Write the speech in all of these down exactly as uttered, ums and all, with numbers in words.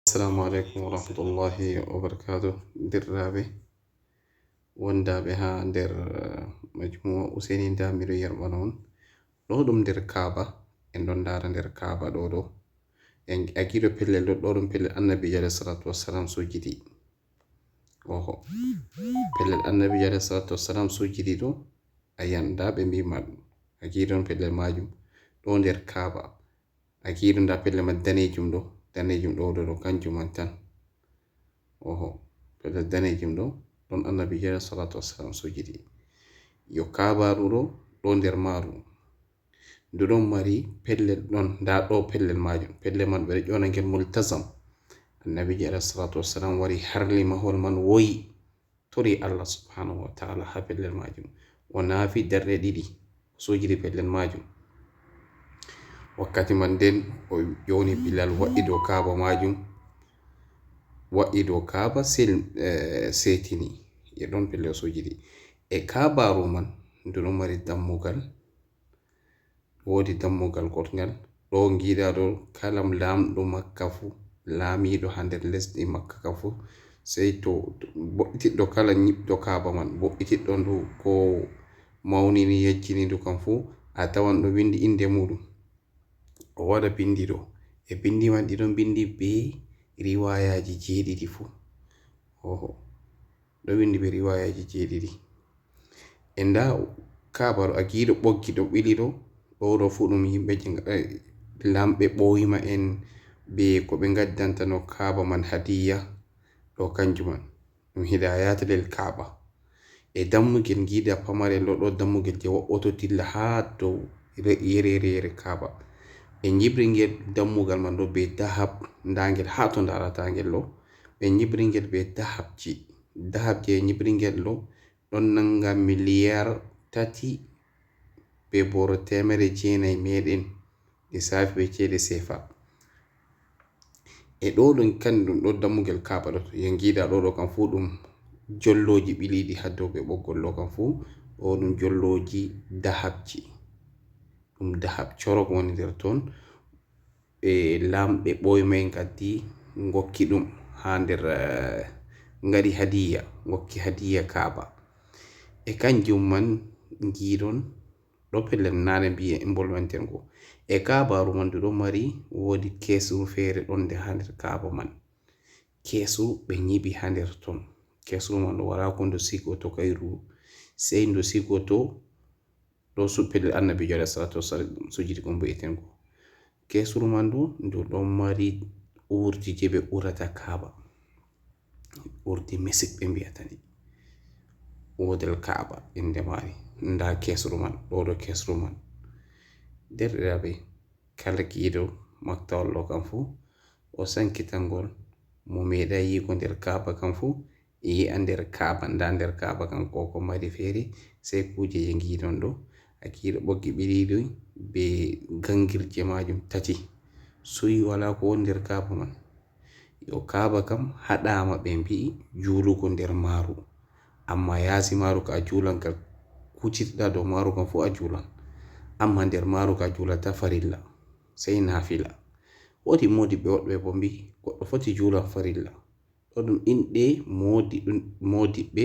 Assalamu aleykum wa rahmatullahi wa barakatuh. Derɗiraaɓe wondaaɓe haa nder, eh, majmuwa Useyni Nda, miɗo yerɓana on. Ɗo ɗum nder Kaaba, en ɗon ndaara nder Kaaba ɗo ɗo. En agiiɗo pellel ɗo, ɗo ɗum pellel Annabiijo alayhi salatu wassalam sujidi. Oho. Pellel Annabiijo alayhi salatu wassalam sujidi ɗo, a yiyan nda ɓe mbii ma ɗum. Agiiɗo on pellel maajum, ɗo nder Kaaba. Agiiɗo nda pellel ma daneejum ɗo, daneejum ɗo ɗo ɗo, kanjum man tan. Oho. Pellel daneejum ɗo, ɗon Annabiijo alayhi salatu wassalam sujidi. Yo Kaabaaru ɗo, ɗo nder maaru. Ndu ɗon mari pellel ɗon, nda ɗo pellel maajum. Pellel man ɓe ɗo ƴoona ngel Multazam. Annabiijo alayhi salatu wassalam wari harli mahol man woyi, tori Allah subhanahu wa ta'ala haa pellel maajum. O naafi darɗe ɗiɗi, o sujidi pellel maajum. Wakkati man nden o ƴooni Bilal wa'i dow Kaaba maajum, wa'i dow Kaaba sel-, eh, seetini. E ɗon pellel o sujidi. E Kaabaaru man, ndu ɗon mari dammugal, woodi dammugal goɗngal. Ɗo ngiiɗa ɗo, kala laamɗo Makka fuu, laamiiɗo haa nder lesdi Makka ka fuu, sey to, to boɗɗitiɗɗo kala nyiɓɗo Kaaba man, boɗɗitiɗɗo ndu, ko mawnini, yejjini ndu kam fuu, a tawan ɗo winndi innde muuɗum. O waɗa binndi ɗo. E binndi man, ɗi ɗon binndi bee riwaayaaji jeeɗiɗi fuu. Oho. Ɗo winndi bee riwaayaaji jeeɗiɗi. E nda Kaaba ɗo, agiiɗo ɓoggi ɗo ɓili ɗo, ɗo ɗo fuu ɗum yimɓe je nga-, eh, laamɓe ɓooyma en bee ko ɓe ngaddantano Kaaba man hadiya, ɗo kanjum man. Ɗum hidaayata lil Kaaba. E dammugel ngiiɗa pamarel ɗo, ɗo dammugel je waɗɗoto dilla haa dow re-, yereere yere Kaaba. Ɓe nyiɓri ngel dammugal man ɗo bee dahab, nda ngel haa to ndarata ngel ɗo. Ɓe nyiɓri ngel bee dahabji. Dahab je nyiɓri ngel ɗo, ɗon nanga miliyar tati bee boro teemere jeenayi meeɗen, lissafi bee ceede seefa. E ɗo ɗum kanjum ɗo dammugel Kaaba ɗo, to ngiiɗa ɗo ɗo kam fuu ɗum jollooji ɓiliiɗi haa dow bee ɓoggol ɗo kam fuu, ɗo ɗum jollooji dahabji. Ɗum dahab corok woni nder ton. Ɓe laamɓe ɓooyma en ngaddi, ngokki ɗum haa nder, eh, ngaɗi hadiya, ngokki hadiya Kaaba. E kanjum man ngiiɗon ɗo pellel naane mbiye embolmanten go. E Kaabaaru man ndu ɗo mari, woodi keesru feere ɗon nde haa nder Kaaba man. Keesru ɓe nyiɓi haa nder ton. Keesru man ɗo walaa ko ndu sigoto kayru, sey ndu sigoto ɗo su-, pellel Annabiijo alayhi salatu wassalam sujidi kon mbi'eten go. Keesru man ndu, ndu ɗon mari urdi je ɓe urata Kaaba. Urdi misik ɓe mbi'ata ndi. Udal Kaaba innde maari. Nda keesru man, ɗo ɗo keesru man. Derɗiraaɓe, kala giiɗo maktawal ɗo kam fuu, o sankitangol, mo meeɗaay yi'ugo nder Kaaba kam fuu, e yi'a nder Kaaba, nda nder Kaaba kan ko ko mari feere, sey kuuje je ngiiɗon ɗo, agiiɗo ɓoggi ɓiliiɗi bee gangirje maajum tati. Suuyi walaa ko woni nder Kaaba man. Yo Kaaba kam haɗaama ɓe mbi'i juulugo nder maaru. Ammaa yaasi maaru ka a juulan, ka kucitiɗa dow maaru kam fuu a juulan. Ammaa nder maaru ka a juulata farilla, sey naafila. Woodi moodiɓɓe woɗɓe boo mbi'i goɗɗo foti juulan farilla. Ɗo ɗum inɗe moodi-, ɗum moodiɓɓe,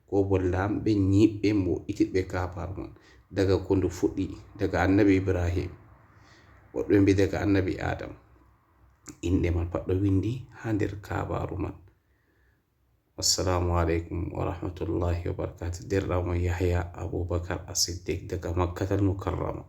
koo boo laamɓe, nyiɓɓe, mbo'ititɓe Kaabaaru man, daga ko ndu fuɗɗi, daga Annabi Ibrahim, woɗɓe mbi'i daga Annabi Adam. Inɗe man pat ɗo winndi haa nder Kaabaaru man. Assalaamu aleykum wa rahmatullahi wa barakaatuh. Deerɗirawo mon Yahya Abubakar As-Siddiq daga Makkatal Mukarrama.